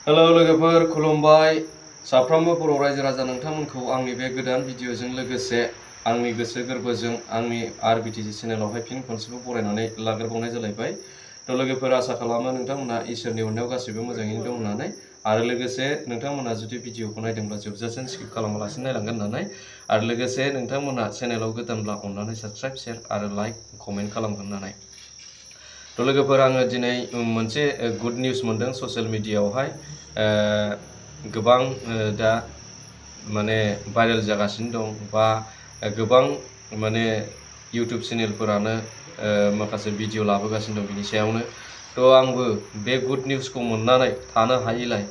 Hello लोगोफोर खुलुमबाय साफ्रोमबो बर' रायजो राजा नोंथांमोनखौ आंनि बे गोदान भिडिअजों लोगोसे आंनि गोसो गोरबोजों आंनि आरबिटिसि चेनेलावहाय फिन खनसेबो बरायनानै लाग्रोबावनाय जालायबाय। थ' लोगोफोर आसा खालामो नोंथांमोना इसोरनि अननायाव गासैबो मोजाङैनो दं होननानै आरो लोगोसे नोंथांमोना जुदि भिडिअखौ नायदोंब्ला जोबजासिम स्किप खालामालासिनो नायलांगोन होननानै आरो लोगोसे नोंथांमोना चेनेलाव गोदानब्ला अननानै साबस्क्राइब शेयार आरो लाइक कमेन्ट खालामगोन होननानै। थ' लोगोफोर आङो दिनै मोनसे गुड निउज मोनदों ससियेल मिडियायावहाय गोबां दा माने भाइरेल जागासिनो दं बा गोबां माने इउटिउब चेनेलफोरानो माखासे भिडिअ लाबोगासिनो दं बिनि सायावनो। थ' आंबो बे गुड निउसखौ मोननानै थानो हायैलाय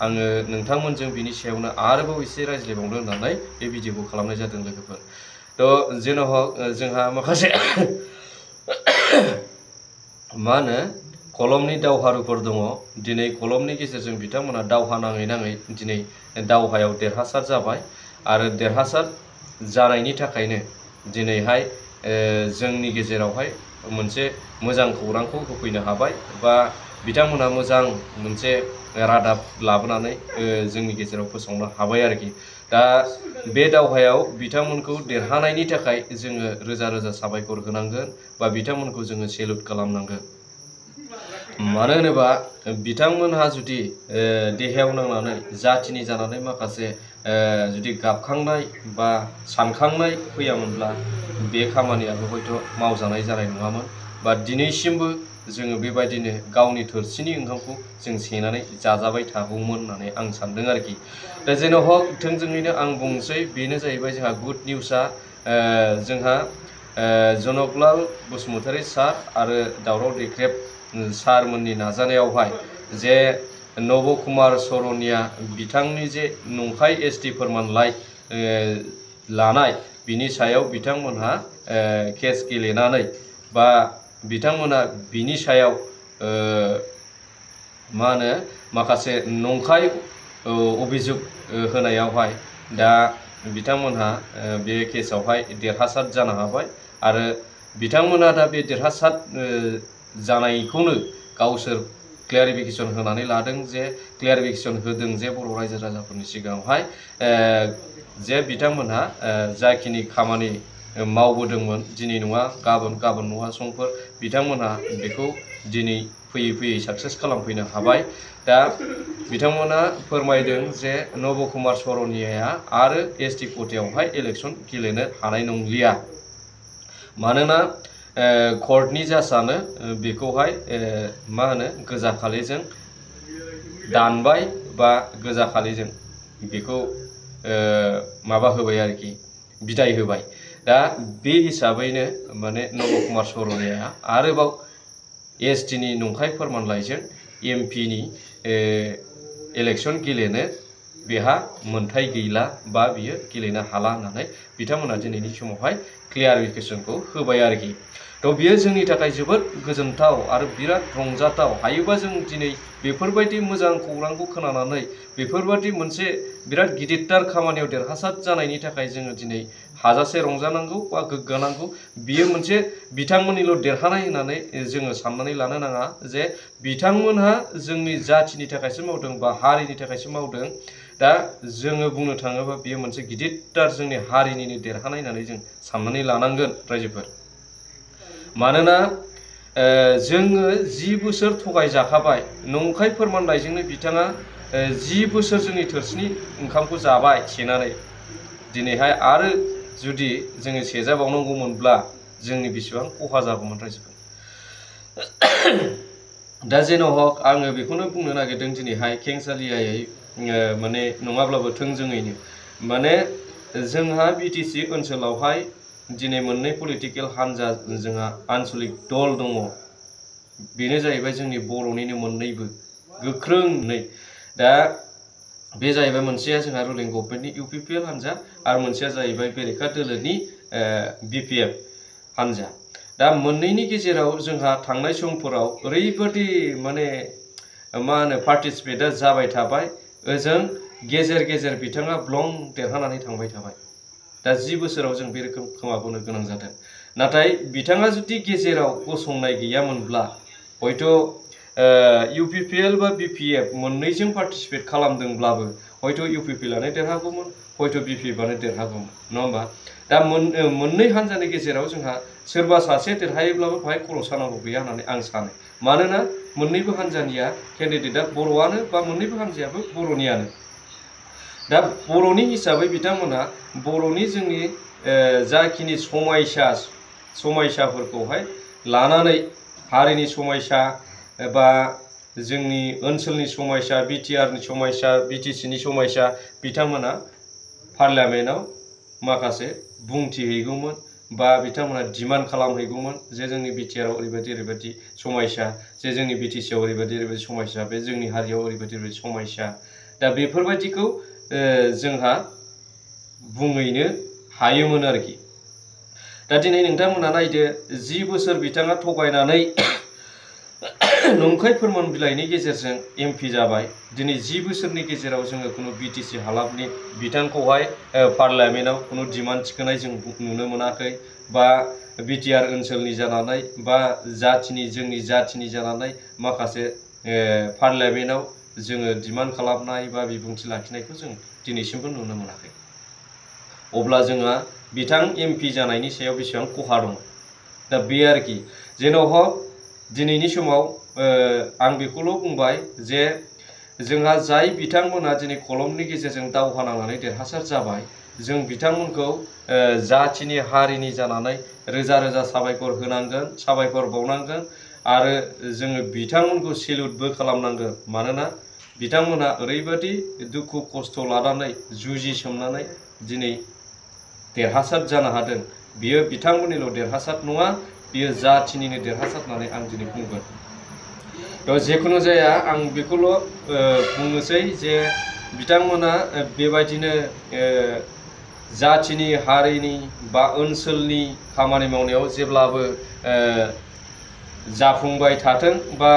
आङो नोंथांमोनजों बिनि सायावनो आरोबाव एसे रायज्लायबावनो होननानै बे भिडिअखौ खालामनाय जादों लोगोफोर। थ' जेन' हक जोंहा माखासे मा होनो कलमनि दावहारुफोर दङ। दिनै कलमनि गेजेरजों बिथांमोना दावहा नाङै नाङै दिनै दावहायाव देरहासार जाबाय आरो देरहासार जानायनि थाखायनो दिनैहाय जोंनि गेजेरावहाय मोनसे मोजां खौरांखौ होफैनो हाबाय बा बिथांमोना मोजां मोनसे रादाब लाबोनानै जोंनि गेजेराव फोसावनो हाबाय आरोखि। दा बे दावहायाव बिथांमोनखौ देरहानायनि थाखाय जोङो रोजा रोजा साबायखर होनांगोन बा बिथांमोनखौ जोङो सेलुट खालामनांगोन। मानो होनोबा बिथांमोनहा जुदि देहायाव नांनानै जाथिनि जानानै माखासे जुदि गाबखांनाय बा सानखांनाय फैयामोनब्ला बे खामानियाबो हयथ' मावजानाय जानाय नङामोन बा दिनैसिमबो जोङो बेबायदिनो गावनि थोरसिनि ओंखामखौ जों सेनानै जाजाबाय थागौमोन होननानै आं सानदों आरोखि। दा जेन' हक थोंजोङैनो आं बुंसै बेनो जाहैबाय जोंहा गुड निउसआ जोंहा जनकलाल बसुमतारी सार आरो दावराव देख्रेब सारमोननि नाजानायावहाय जे नब कुमार सरनिया बिथांनि जे नंखाय एसटि फोरमानलाइ लानाय बिनि सायाव बिथांमोनहा केस गेलेनानै बा बिथांमोना बिनि सायाव मा होनो माखासे नंखाय अभिजुग होनायावहाय दा बिथांमोनहा बे केसआवहाय देरहासार जानो हाबाय आरो बिथांमोना दा बे देरहासार जानायखौनो गावसोर क्लियारिफिकेसन होनानै लादों जे क्लियारिफिकेसन होदों जे बर' रायजो राजाफोरनि सिगाङावहाय जे बिथांमोनहा जाखिनि खामानि मावबोदोंमोन दिनै नङा गाबोन नङा समफोर बिथांमोनहा बेखौ दिनै फैयै फैयै साक्सेस खालामफैनो हाबाय। दा बिथांमोना फोरमायदों जे नब कुमार सरनियाया आरो एसटि खथायावहाय इलेक्सन गेलेनो हानाय नंलिया। मानोना कर्टनि जाजआनो बेखौहाय मा होनो गोजा खालिजों दानबाय बा गोजा खालिजों बेखौ माबा होबाय आरोखि बिदाय होबाय। दा बे हिसाबैनो माने नब कुमार सरनियाया आरोबाव एसटिनि नंखाय फोरमानलाइजों एमपिनि इलेक्सन गेलेनो बेहा मोन्थाय गैला बा बियो गेलेनो हाला होननानै बिथांमोना दिनैनि समावहाय क्लियारिफिकेसनखौ होबाय आरोखि। थ' बियो जोंनि थाखाय जोबोद गोजोनथाव आरो बिराद रंजाथाव। हायोबा जों दिनै बेफोरबायदि मोजां खौरांखौ खोनानानै बेफोरबायदि मोनसे बिराद गिदिरथार खामानियाव देरहासार जानायनि थाखाय जोङो दिनै हाजासे रंजानांगौ बा गोग्गानांगौ। बियो मोनसे बिथांमोननिल' देरहानाय होननानै जोङो साननानै लानो नाङा जे बिथांमोनहा जोंनि जाथिनि थाखायसो मावदों बा हारिनि थाखायसो मावदों। दा जोङो बुंनो थाङोबा बियो मोनसे गिदिरथार जोंनि हारिनिनो देरहानाय होननानै जों साननानै लानांगोन रायजोफोर। मानोना जोङो 10 बोसोर थगायजाखाबाय नंखाय फोरमानलाइजोंनो बिथाङा 10 बोसोर जोंनि थोरसिनि ओंखामखौ जाबाय सेनानै। दिनैहाय आरो जुदि जोङो सेजाबावनांगौमोनब्ला जोंनि बेसेबां खहा जागौमोन रायजोफोर। दा जेन' हक आङो बेखौनो बुंनो नागिरदों दिनैहाय खेंसालियायै माने नङाब्लाबो थोंजोङैनो माने जोंहा बिटिसि ओनसोलावहाय दिनै मोननै पलिटिकेल हान्जा जोंहा आन्सलिक दल दङ। बेनो जाहैबाय जोंनि बर'निनो मोननैबो गोख्रोंनै। दा बे जाहैबाय मोनसेया जोंहा रुलिं गभर्नमेन्टनि इउपिपिएल हान्जा आरो मोनसेया जाहैबाय बेरेखा दोलोनि बिपिएफ हान्जा। दा मोननैनि गेजेराव जोंहा थांनाय समफोराव ओरैबायदि माने मा होनो पार्टिसिपेटआ जाबाय थाबाय ओजों गेजेर गेजेर बिथाङा ब्लं देरहानानै थांबाय थाबाय। दा 10 बोसोराव जों बे रोखोम खोमाबोनो गोनां जादों। नाथाय बिथाङा जुदि गेजेराव गसंनाय गैयामोनब्ला हयथ' UPPL बा BPF मोननैजों पार्टिसिपेट खालामदोंब्लाबो हयथ' UPPLआनो देरहागौमोन, हयथ' BPFआनो देरहागौमोन, नङा होमबा? दा मोननै हान्जानि गेजेराव जोंहा सोरबा सासे देरहायोब्लाबो बेहाय खर' सानांगौ गैया होननानै आं सानो। मानोना मोननैबो हान्जानिया केन्डिडेटआ बर'आनो बा मोननैबो हान्जायाबो बर'नियानो। दा बर'नि हिसाबै बिथांमोनहा बर'नि जोंनि जाखिनि समायसाफोरखौहाय लानानै हारिनि समायसा बा जोंनि ओनसोलनि समायसा, BTRनि समायसा, BTCनि समायसा बिथांमोना पार्लियामेन्टआव माखासे बुंथि हैगौमोन बा बिथांमोना डिमान्ड खालामहैगौमोन जे जोंनि BTRआव ओरैबायदि समायसा, जे जोंनि BTCआव ओरैबायदि समायसा, बे जोंनि हारियाव ओरैबायदि समायसा। दा बेफोरबायदिखौ जोंहा बुंहैनो हायोमोन आरोखि। दा दिनै नोंथांमोना नायदो 10 बोसोर बिथाङा थगायनानै नंखाय फोरमान बिलाइनि गेजेरजों MP जाबाय। दिनै 10 बोसोरनि गेजेराव जोङो खुनु BTC हालामनि बिथांखौहाय पार्लियामेन्टआव खुनु डिमान्ड थिखोनाय जों नुनो मोनाखै, बा BTR ओनसोलनि जानानै बा जोंनि जाथिनि जानानै माखासे पार्लियामेन्टआव जोङो डिमान्ड खालामनाय बा बिबुंथि लाखिनायखौ जों दिनैसिमबो नुनो मोनाखै। अब्ला जोंहा बिथां MP जानायनि सायाव बेसेबां खहा दं। दा बे आरोखि जेन'हक दिनैनि समाव आं बेखौल' बुंबाय जे जोंहा जाय बिथांमोना दिनै कलमनि गेजेरजों दावहा नांनानै देरहासार जाबाय, जों बिथांमोनखौ जाथिनि हारिनि जानानै रोजा रोजा साबायखर होनांगोन, साबायखर बावनांगोन आरो जोङो बिथांमोनखौ सेलुटबो खालामनांगोन। मानोना बिथांमोना ओरैबायदि दुखु खस्थ' लानानै जुजिसोमनानै दिनै देरहासार जानो हादों। बियो बिथांमोननिल' देरहासार नङा, बियो जाथिनिनो देरहासार होननानै आं दिनै बुंगोन। थ' जेखुनु जाया आं बेखौल' बुंनोसै जे बिथांमोना बेबायदिनो जाथिनि, हारिनि बा ओनसोलनि खामानि मावनायाव जेब्लाबो जाफुंबाय थाथों बा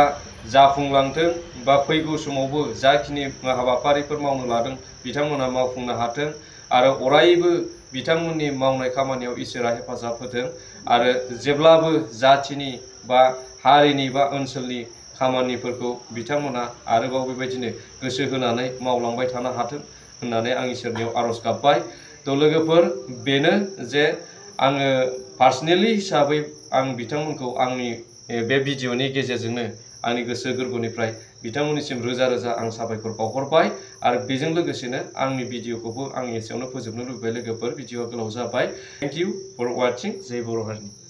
जाफुंलांथों, बा फैगौ समावबो जाखिनि हाबाफारिफोर मावनो लादों बिथांमोना मावफुंनो हाथों आरो अरायबो बिथांमोननि मावनाय खामानियाव इसोरा हेफाजाब होथों आरो जेब्लाबो जाथिनि बा हारिनि बा ओनसोलनि खामानिफोरखौ बिथांमोना आरोबाव बेबायदिनो गोसो होनानै मावलांबाय थानो हाथों होननानै आं इसोरनियाव आर'ज गाबबाय। थ' लोगोफोर, बेनो जे आङो पार्सनेलि हिसाबै आं बिथांमोनखौ आंनि बे भिडिअ'नि गेजेरजोंनो आंनि गोसो गोरबोनिफ्राय बिथांमोननिसिम रोजा रोजा आं साबायखर बावहरबाय आरो बेजों लोगोसेनो आंनि भिडिअ'खौबो आं एसेयावनो फोजोबनो लुबैबाय लोगोफोर। भिडिअ'आ गोलाव जाबाय। Thank you for watching. जय बर' हारिनि।